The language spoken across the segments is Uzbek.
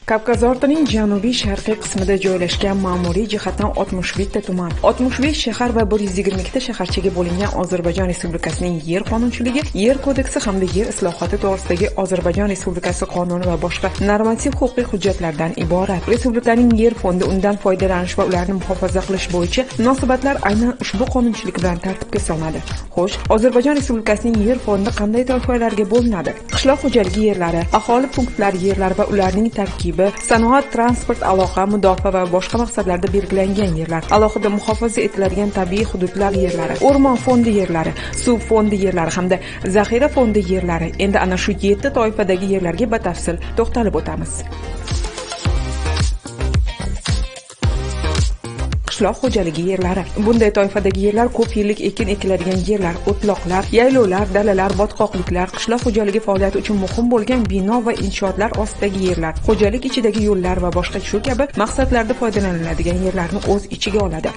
Kavkaz ortining janubiy-sharqiy qismida joylashgan ma'muriy jihatdan 61 ta tuman, 65 shahar va 122 ta shaharchaga bo'lingan Ozarbayjon Respublikasining yer qonunchiligi, yer kodeksi hamda yer islohoti to'g'risidagi Ozarbayjon Respublikasi qonuni va boshqa normativ huquqiy hujjatlardan iborat. Respublikaning yer fondi, undan foydalanish va ularni muhofaza qilish bo'yicha munosabatlar aynan ushbu qonunchilik bilan tartibga solinadi. Xo'sh, Ozarbayjon Respublikasining yer fondi qanday toifalarga bo'linadi? Qishloq xo'jaligi yerlari, aholi punktlari yerlari va ularning tarkibi, sanoat, transport, aloqa, mudofaa va boshqa maqsadlarda belgilangan yerlar, alohida muhofaza etiladigan tabiiy hududlar yerlari, o'rmon fondi yerlari, suv fondi yerlari hamda zaxira fondi yerlari. Endi ana shu 7 toifadagi yerlarga batafsil to'xtalib o'tamiz. Qishloq xo'jaligi yerlari. Bunday toifadagi yerlar ko'p yillik ekin ekiladigan yerlar, o'tloqlar, yaylovlar, dalalar, botqoqliklar, qishloq xo'jaligi faoliyati uchun muhim bo'lgan bino va inshootlar ostidagi yerlar, xo'jalik ichidagi yo'llar va boshqa shu kabi maqsadlarda foydalaniladigan yerlarni o'z ichiga oladi.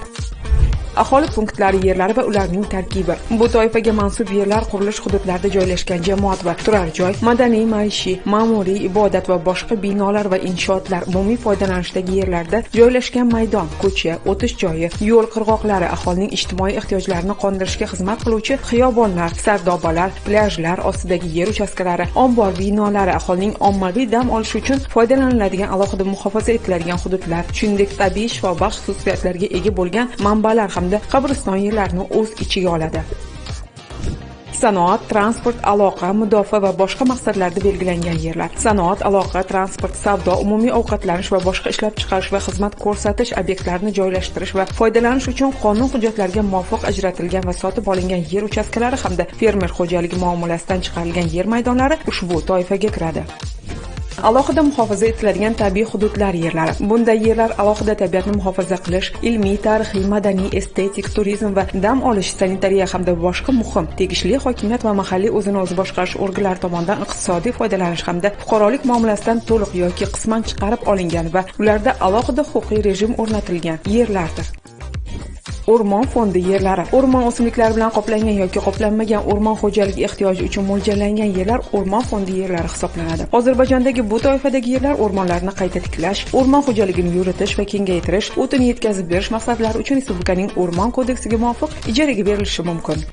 Aholi punktlari yerlari va ularning tarkibi. Bu toifaga mansub yerlar qurilish hududlarida joylashgan jamoat va turar joy, madaniy, maishiy, ma'muriy, ibodat va boshqa binolar va inshootlar, umumiy foydalanishdagi yerlarda joylashgan maydon, ko'cha, o'tish joyi, yo'l qirg'oqlari, aholining ijtimoiy ehtiyojlarini qondirishga xizmat qiluvchi xiyobonlar, sardobalar, plyajlar ostidagi yer uchastkalari, ombor binolari, aholining ommaviy dam olishi uchun foydalaniladigan alohida muhofaza etiladigan hududlar, shuningdek tabiiy shifobaxsh xususiyatlarga ega bo'lgan manbalar hamda qabriston yerlarini o'z ichiga oladi. Sanoat, transport, aloqa, mudofaa va boshqa maqsadlarda belgilangan yerlar. Sanoat, aloqa, transport, savdo, umumiy ovqatlanish va boshqa ishlab chiqarish va xizmat ko'rsatish obyektlarini joylashtirish va foydalanish uchun qonun hujjatlariga muvofiq ajratilgan va sotib olingan yer uchastkalari hamda fermer xo'jaligi muomalasidan chiqarilgan yer maydonlari ushbu toifaga kiradi. Alohida muhofaza etiladigan tabiiy hududlar yerlari. Bunday yerlar alohida tabiatni muhofaza qilish, ilmiy, tarixiy, madaniy, estetik, turizm va dam olish, sanitariya hamda boshqa muhim tegishli hokimiyat va mahalliy o'zini o'zi boshqarish organlari tomonidan iqtisodiy foydalanish hamda fuqarolik muomalasidan to'liq yoki qisman chiqarib olingan va ularda alohida huquqiy rejim o'rnatilgan yerlardir. O'rmon fondi yerlari. O'rmon o'simliklari bilan qoplangan yoki qoplanmagan o'rmon xo'jaligi ehtiyoji uchun mo'ljallangan yerlar o'rmon fondi yerlari hisoblanadi. Ozarbayjondagi bu toifadagi yerlar o'rmonlarni qayta tiklash, o'rmon xo'jaligini yuritish va kengaytirish, o'tin yetkazib berish maqsadlari uchun Respublikaning O'rmon kodeksiga muvofiq ijaraga berilishi mumkin.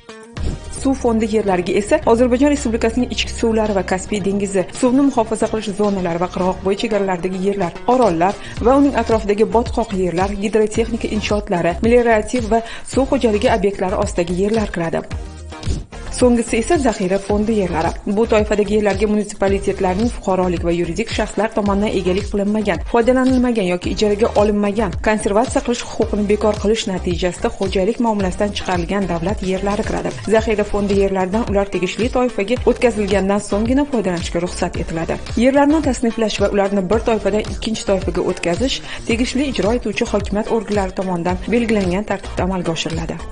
Suv fondi yerlariga esa Ozarbayjon Respublikasining ichki suvlari va Kaspiy dengizi, suvni muhofaza qilish zonalari va qirg'oqbo'yi chegaralardagi yerlar, orollar va uning atrofidagi botqoq yerlar, gidrotexnika inshootlari, meliorativ va suv xo'jaligi obyektlari ostidagi yerlar kiradi. So'nggisi esa zaxira fondi yerlari. Bu toifadagi yerlarga munitsipalitetlarning fuqarolik va yuridik shaxslar tomonidan egalik qilinmagan, foydalanilmagan yoki ijaraga olinmagan, konservatsiya qilish huquqini bekor qilish natijasida xo'jalik muomalasidan chiqarilgan davlat yerlari kiradi. Zaxira fondi yerlaridan ular tegishli toifaga o'tkazilgandan so'nggina foydalanishga ruxsat etiladi. Yerlarni tasniflash va ularni bir toifadan ikkinchi toifaga o'tkazish tegishli ijro etuvchi hokimiyat organlari tomonidan belgilangan tartibda amalga oshiriladi.